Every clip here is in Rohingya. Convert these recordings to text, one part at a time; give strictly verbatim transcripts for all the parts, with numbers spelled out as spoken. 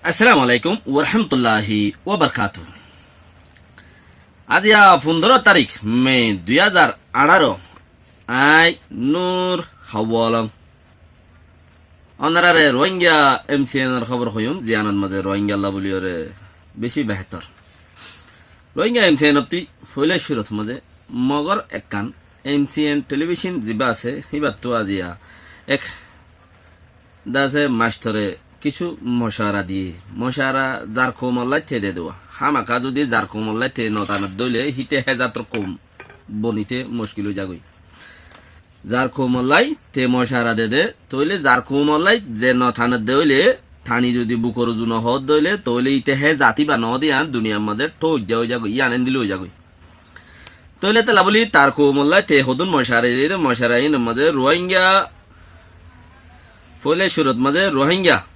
Assalamu alaikum warahmatulláhi wabarakátuhu. Aijja fundóro tarík me dui házar añçáro, aññí Nur Hawalong. Ónorare Ruáingga M C N or hóbor hoiyúm, ziyánor mazé Ruáinggalla bóliyoré bicí behétor. Ruáingga M C N ottú foóila cúrot mazé Mogor ekkán M C N telibicon zibá asé, híbattu aijja ek dase mastore kissú mocara diyé, mocara zar koumollá te de duwa. Hámaka zudi zar koumollá te no tane de óile, híte hé zator koum bonite muckil ói zagói. Zar koumollá te mocara de de, tóile zar koumollá ze no tane de óile, tani zudi bukor uzu no hoó de óile, tóile íte hé zat íba no de yían duniyar mazé thóijja ói zagói, yían endilla ói zagói. Tóile tela bóli tar koumollá te hodún mocara de de, mocara inor mazé Ruáingga, foóila cúrot mazé Ruáingga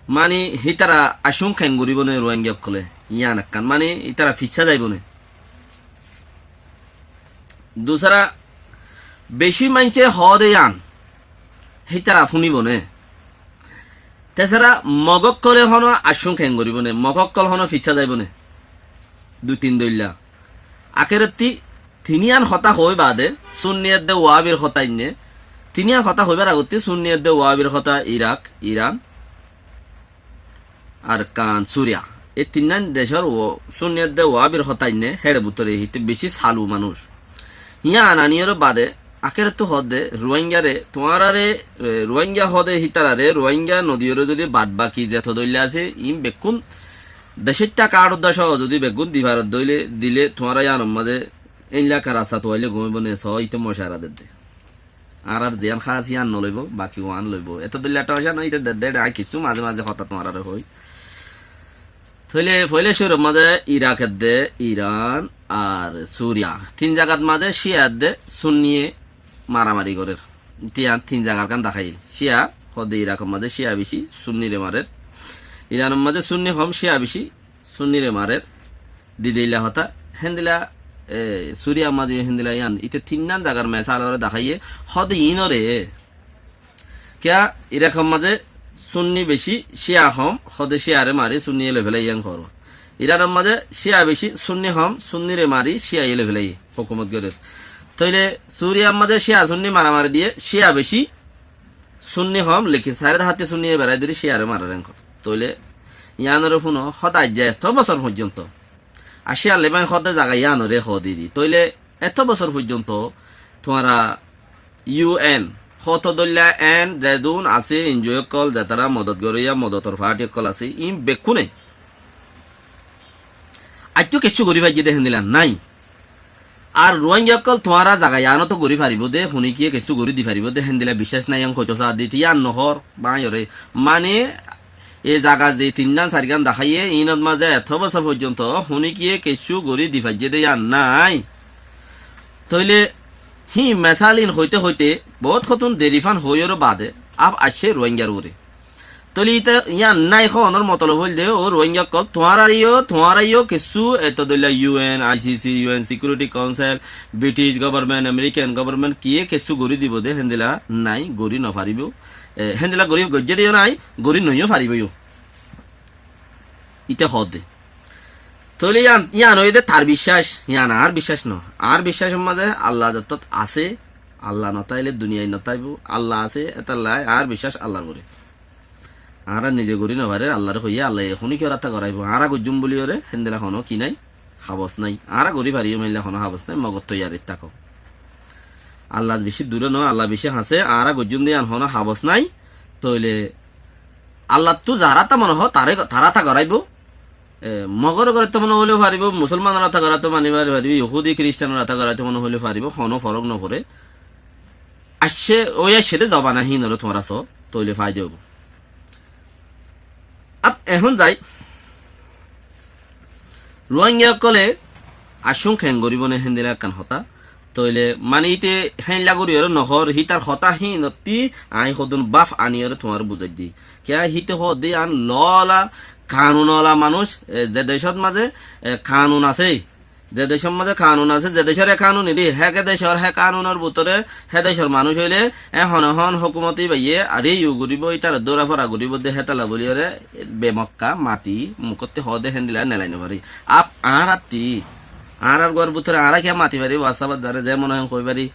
mani hítara accún keén goríbo né Ruáingga ókkolé, yían ekkán, mani hítara fissá zaibo né. Dusára, bicí maincé hoó de yían hítara fúnibo né. Tesára Mog ókkolé honó accún keén goríbo né, Mog ókkol honó fissá zaibo né. Dui tin dóilla. Akérottí tiníyan hotá hoói baade, Sunni edde Wahábir hotá ainné. Tiníyan hotá hoóibar agottí Sunni edde Wahábir hotá Irak, Iran, ar kan Suriya. E tinnán decór Sunni edde Wahábir hotá ainné, héçe bútore híte bicí salu manúic. Yían aniyoré baade, akérottú hoó de Ruáinggare, tuáñrare, e, Ruáingga hoó de hítarare, Ruáingga no diyoré zudi bad baki zeto dóilla asé, iín bekkún decóitta kaáñçodda sóo zudi beggún di farot de óile, dile tuáñra yíanor mazé éilla ka rasta tuaile gom óibo né, soó íte mocara de de. Añárar ziyán hás yían no loibo, baki uán loibo. Eto dóilla thaicá no, íte de de, aññí kissú mazé mazé hotá tuáñrare hoói. Tóile foóila cúror mazé Irak edde, Iran ar Suriya. Tin zagat mazé Ciya edde Sunniye maramari gorér. Tiyan tin zagar kan daháiyel. Ciya, hoó de Irakor mazé Ciya bicí, Sunnire marer. Iranor mazé Sunni hom, Ciya bicí, Sunnire marer. Di deilla hotá, héndilla, e, Suriyar mazé yó héndilla yían. Íte tinnán zagar mesal ore daháiye, hoó de iínoré. Kiyá, Irakor mazé Sunni bicí, Ciya hom, hoó de Ciyare mari Sunniye loi félaiye yían hoór. Iranor mazé Ciya bicí, Sunni hom, Sunnire mari Ciyaye loi félaiye, hókumot gorér. Tóile Suriyar mazé Ciya Sunni maramari diyé, Ciya bicí, Sunni hom, lekin sairó hátti Sunniye berai dóri Ciyare marer yían hoór. Tóile yíanoré fúno, hoó de aijja eto bosór foijjonto. Ar Ciyar lebain hoó de zaga yíanoré hoó diri. Tóile eto bosór foijjonto tuáñra U N, hoto dóilla en, zedún asé, N G O ókkol, zetará modot goróya, modotor faáti ókkol asé, iín bekkúne aittú kessú gorí faijjé dé héndilla nái. Ar Ruáingga ókkol tuáñra zaga yíanottú gorí faribó dé, honíkiye kessú gorí di faribó dé, héndilla biccác nái, yían hoitó saá dé, yían nohór, báñiyoré. Mane, e zaga ze tinnán sairgán daháiye, iínot mazé eto bosór foijjonto honíkiye kessú gorí di faijjé dé yían nái. Tóile híin mesal iín hoité hoité boóut hotún derifán hoóiyoré baade af aiccé Ruáinggar uore. Tóile íte yían nái hoónor motolob óilde, ó Ruáingga ókkol, tuáñrareyó, tuáñrayó kessú eto dóilla U N, I C C, U N Security Council, British government, American government kiyé kessú gorí dibou dé héndilla nái, gorí nofaribóu. E, héndilla gorí goijjé dé yó nái, gorí noiyó faribóu yó. Íte hoó de. Tóile yían, yían óiye de tar biccác, yían añár biccác no. Añár biccác mazé Allah zatot asé, Allah no táile duniyait no táibou, Allah asé, étalla añár biccác Allar uore. Añára nize gorí nofarir, Allaré hoiyé, Allaye honíkiyóre atta goráibou, añára goijjúm bóliyoré, héndilla honó ki nái, habos nái. Añára gorí fariyúm, héndilla honó habos nái, mogor toiyari táko. Allah bicí dure no, Allah bicí hañsé, añára goijjúm de yían honó habos nái, tóile Allattú zará ta mone hoó, taré, tará ta goráibou. E, mogóre goráito mone hoilé faribóu, musolmanor ta goráito mone faribóu, yohúdi kiristianor ta goráito mone hoilé faribóu, honó forók noforé. Aiccé, ói aiccé dé zobana híinoré tuáñra soó, tóile faida óibou. Ab, ehón zai, Ruáingga ókkolé accún keén goríbou né héndilla ekkán hotá. Tóile mani íte héilla goríyoré nohór, hítar hotá híinottí aññí hodún báf aníyoré tuáñre buzái di. Kiyá híte hoó de yían loóla, kanun ola manúic, e, ze decót mazé, e, kanun asé, Ze decór mazé kanun asé, ze decór e kanun iri, hé decór hé kanunor bútore hé decór manúic óile, ehón ehón hókumot ibáye ari iyu goríbo, ítare dóra fora goríbo de hétala bóliyoré bemokká mati mukótti hoó de héndilla nelai no fari. Ap añárattí, añárar guar bútore añára kiyá mati fari, WhatsApp ot zare ze mone hoó hoi fari,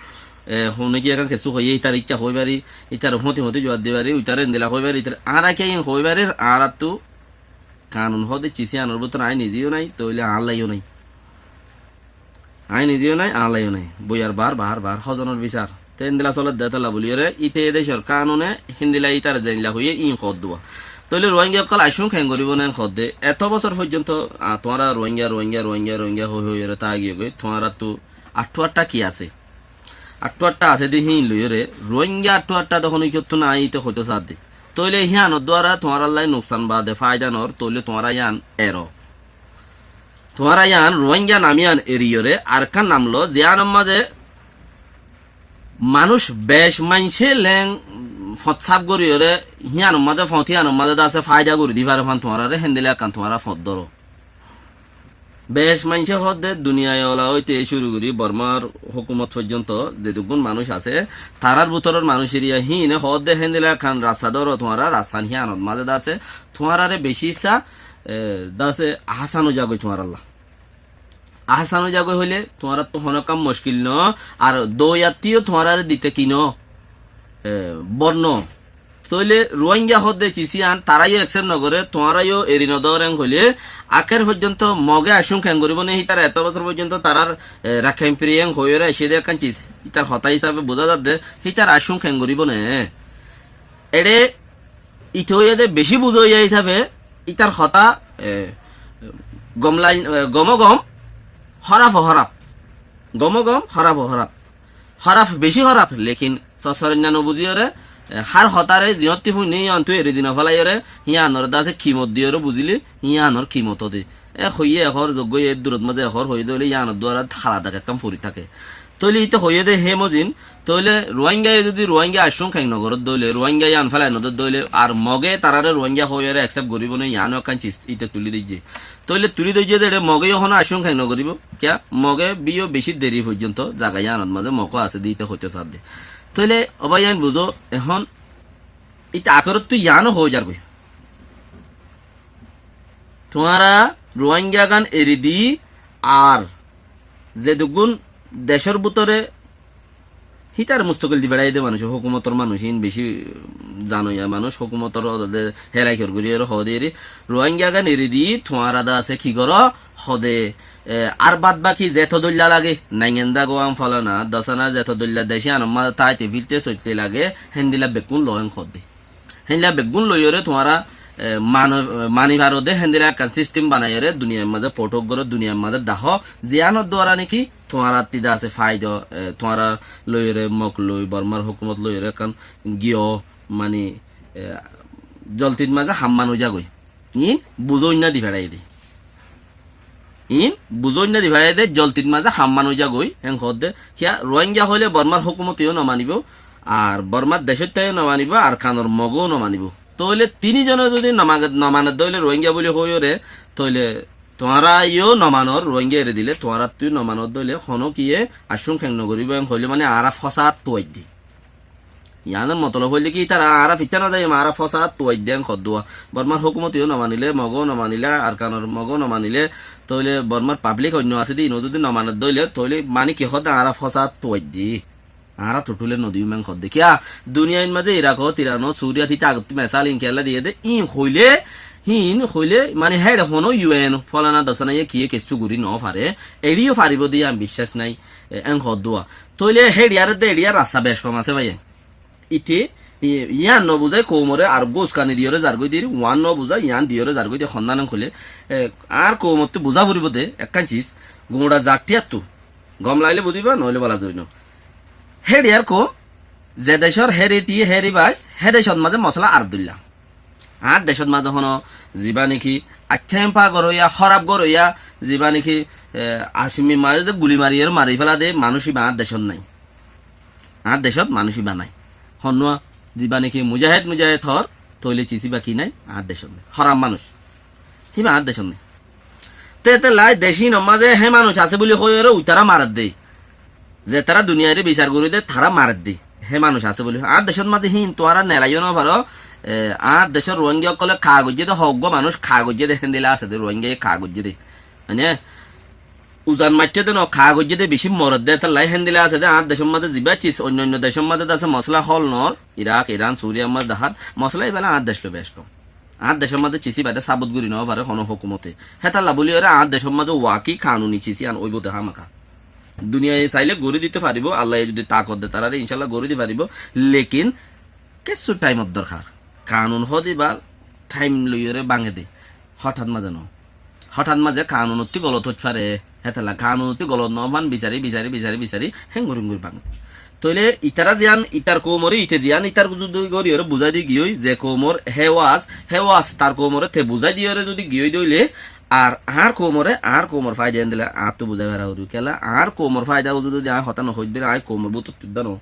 e, hone ki ekkán kessú hoiye, ítare icca hoi fari, ítare fúñti fúñti juwab di fari, uitare héndilla hoi fari, ítare añára kiyá iín hoi fari, añárattú kanun hoó de cis iánor bútore aññí nize yó nái, tóile añálla yó nái. Aññí nize yó nái, añálla yó nái. Boiyar bar, bar, bar, hozonor bisar. Te héndilla soler de hétala bóliyoré, íte e decór kanune héndilla ítare zeilla hoiyé, iín hoódduwa. Tóile Ruáingga ókkol aiccúm keén goríbo né hoódde, eto bosór foijjonto, a, tuáñra Ruáingga, Ruáingga, Ruáingga, Ruáingga hoi hoiyóre táa giyói, tuáñrattu aththu aththa ki asé? Aththu aththa asé de híin loiyóre, Ruáingga aththu aththa de honó kiyóttu nái íte hoitó saádde. Tóile híanor duara tuáñrallá nuksan baade fáida noór, tóile tuáñra yían eró. Tuáñra yían Ruáingga nam yían eriyóre, arekkán nam lo, ziyánor mazé manúic bec maincé leéng foñt sáf goríyoré, híanor mazé foñt híanor mazé de asé fáida gorí di fare fán tuáñráre, héndilla ekkán tuáñra foñt dóro. Bec maincé hoódde duniyai ola óite cúru gorí Bormar hókumot foijjonto zedukkún manúic asé, tarár bútoror manúic eriya híine hoódde héndilla ekkán rasta dóro tuáñra, rastan híanot mazé de asé, tuáñráre bicí issá, e, de asé ahásán ói zagói tuáñrallá. Ahásán ói zagói hoilé tuáñrattú honó kam muckil noó, ar dóiyattú yó tuáñráre dite ki noó, e, bor noó. Tóile Ruáingga hoódde cis yían tará yó eksep nogoré, tuáñra yó eri nodór eén hoilé, akér foijjonto Moge aiccúm keén goríbo né, hítar eto bosór foijjonto tarár, e, Rakhain Free eén hoiyóre aiccé de ekkán cis, hítar hotá hísafe buzá zadde, hítar aiccúm keén goríbo né. Eçé ite óiye de bicí buzóiya hísafe, ítar hotá, e, gom lain, e, gomó gom, hórafo hóraf. Gomó gom, hórafo hóraf. Hóraf, bicí hóraf, lekin sossorainna nobuzíyoré, e, hár hotáre ziñótti fúinne yíanottu eri di nofélaiyóre, yíanor de asé kimot diyoré buzíle, yíanor kimot de. E hoiyé ehór, zoggóiye durot mazé ehór hoiyé de óile yíanor duara halada ekkán fori táke. Tóile íte hoiyé de hé mozin, tóile Ruáinggaye zodi Ruáingga aiccúm keén nogoródde óile, Ruáingga yían félai nodódde óile, ar Moge taráre Ruáingga hoiyóre eksep goríbo né, yíano ekkán cis íte tulí doijjé. Tóile tulí doijjé de eçé Moge yó honó aiccúm keén nogoríbo. Kiyá? Moge biyó bicí deri foijjonto zaga yíanot mazé Mog asé de íte hoitó saádde. Tóile obá yían buzó, ehón íte akérottú yíano hoói zargói. Tuáñra Ruáinggagán eri di ar zedukkún decór bútore hítar mustokil di feçáiye de manúic, hókumotor manúic, iín bicí zanoiya manúic, hókumotor de hérai kor gorí ere hoó de eri, Ruáinggagán eri di tuáñra de asé ki goró, hoó de, e, ar bad baki zeto dóilla lage, Naingenda, Guam, folana, dosana, zeto dóilla dec yíanor mazé táite filté soitte lage, héndilla bekkún loó eén hoódde. Héndilla beggún loiyóre tuáñra, e, mano-, mani faro de héndilla ekkán sistem banaiyóre duniyair mazé fothók goró, duniyair mazé dahó, ziyánor duara néki tuáñrattí de asé fáida, e, tuáñra loiyóre Mog loi, Bormar hókumot loiyóre ekkán giyó, mani, e, zoltit mazé hamman ói zagói. Iín buzóinna di feçáiye de. Iín buzóinna di feçáiye de, zoltit mazé hamman ói zagói, héen hoódde. Kiyá, Ruáingga hoilé Bormar hókumote yó nomanibó, ar Bormar decóitta yó nomanibó, Arkanor Moge yó nomanibó. Tóile tiní zone zodi nomage-, nomanedde óile Ruáingga buli hoiyóre, tóile tuáñra yó nomanor, Ruáingga eri dile, tuáñrattú yó nomanedde óile, honókiye aiccúm keén nogoríbo, héen hoilé mane añára fósad tuaidde. Yiánor motolob óilde ki, ítara añára ficcá nozaiyum, añára fósad tuaidde eén hoddúa. Bormar hókumote yó nomanilé, Moge yó nomanilé, Arkanor Moge yó nomanilé, tóile Bormar pablik oinno asé dé, iín zodi nomanedde óile, tóile mani ki hoódde añára fósad tuaidde. Añára tuthúle nodiyum eén hoódde. Kiyá, duniyair mazé Irak ó, Iran ó, Suriyat íte agottú mesal iín kiyólla diyé dé, iín hoilé, híin hoilé, mani héçe honó U N, fólana dosana yé kiyé kessú gorí nofaré, eçé yó faribó dé yián biccác nái, e, eén hoddúa. Tóile héçiyar edde eçiyar rasta bec hom asé báiyain. Íte, i-, yián nobuzái koumoré ar uggúa uskani diyóre zargói deri, uán nobuzái yián diyóre zargói de honnán hoilé, e, añár koumottú buzá foribó de ekkán cis, guñça zak thíyattú. Gom lailé buzíba, noóile bála zoi no. Héçiyar koum, ze decór hé riti, hé ribac, hé decót mazé mosala ar dóilla. Añár decót mazé honó ziba néki accá empa goróya, hóraf goróya, ziba néki, e, Asimi mazé de guli mariyóre mari féla de manúic íba añár decót nái. Añár decót manúic íba nái. Honnúa ziba néki mujahéd mujahéd hoór, tóile cis íba ki nái? Añár decót nái. Hóraf manúic. Híba añár decót nái. Hétolla dec hínor mazé hé manúic asé buli hoiyóre uitará maredde. Ze tará duniyairé bisar goríde, tará maredde. Hé manúic asé buli. Añár decót mazé hín tuáñra nelaiyó nofaró. E, añár decór Ruáingga ókkolé kaa goijjé dé, hoggúa manúic kaa goijjé dé, héndilla asé dé, Ruáinggaye kaa goijjé dé. Mane, uzan maitté dé no, kaa goijjé dé, bicí moredde, hétolla héndilla asé dé. Añár decór mazé zibá cis, oinno oinno decór mazé dé asé, mosóla hól nor, Irak, Iran, Suriyar mazé dahár mosóla, ibálla añár dec loi bec kom. Añár decór mazé cis ibáre sabut gorí nofaré honó hókumote. Hétolla buli óre añár decór mazé waki kanuni cis iyan óibo dé hámaka. Duniyai sailé gorí dito faribó, Allaye zodi takot de taráre incálla gorí di faribó, lekin kessú thaimor dorkar. Kanun hoó de ibá thaim loiyóre báñge de. Hothat mazé no. Hothat mazé kanunottú golot óit faré. Hétolla kanunottú golot no fán bisari, bisari, bisari, bisari, héngur héngur báñge. Tóile itará ziyán, itar koumoré ite ziyán, itar zodi goríyóre buzái di giyói, ze koumor hé waz, hé waz tar koumoré te buzái diyóre zodi giyói dóile, ar añár koumoré, añár koumor faida endilla, añáttu buzái fara foribo. Kiyólla, añár koumor faida uzu zodi añí hotá no hoói dóile, añí koumor bútottu dano.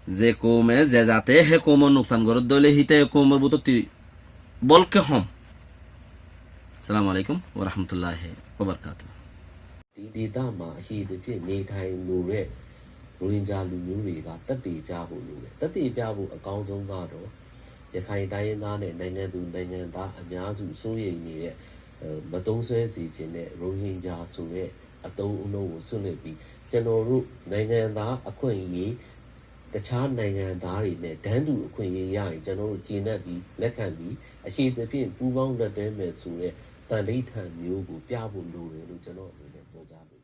Ze koume, ze zate hé koumor nuksan gorédde óile, híte e koumor bútottu bolke hom. Assalamu alaikum wa rahmatullahi wa barakatuhu. ဒီဒေသမှာ အရှည်သဖြင့် နေထိုင်လိုတဲ့ ရိုဟင်ဂျာလူမျိုးတွေက သက်သေပြဖို့လိုတယ်။ သက်သေပြဖို့ အကောင်းဆုံးကတော့ ရခိုင်တိုင်းရင်းသားနဲ့ နိုင်ငံသူနိုင်ငံသားအများစု စိုးရိမ်နေတဲ့ အဲ မသုံးစွဲစေချင်တဲ့ ရိုဟင်ဂျာဆိုတဲ့ အသုံးအနှုန်းကို စွန့်လွှတ်ပြီး ကျွန်တော်တို့ နိုင်ငံသားအခွင့်အရေး တခြားနိုင်ငံသားတွေနဲ့ တန်းတူအခွင့်အရေးရရင် ကျွန်တော်တို့ ကျေနပ်ပြီး လက်ခံပြီး အရှည်သဖြင့် ပူးပေါင်းလက်တွဲမယ်ဆိုတဲ့ သန္နိဋ္ဌာန်မျိုးကို ပြဖို့လိုတယ်လို့ ကျွန်တော့်အနေနဲ့ ပြောကြားလို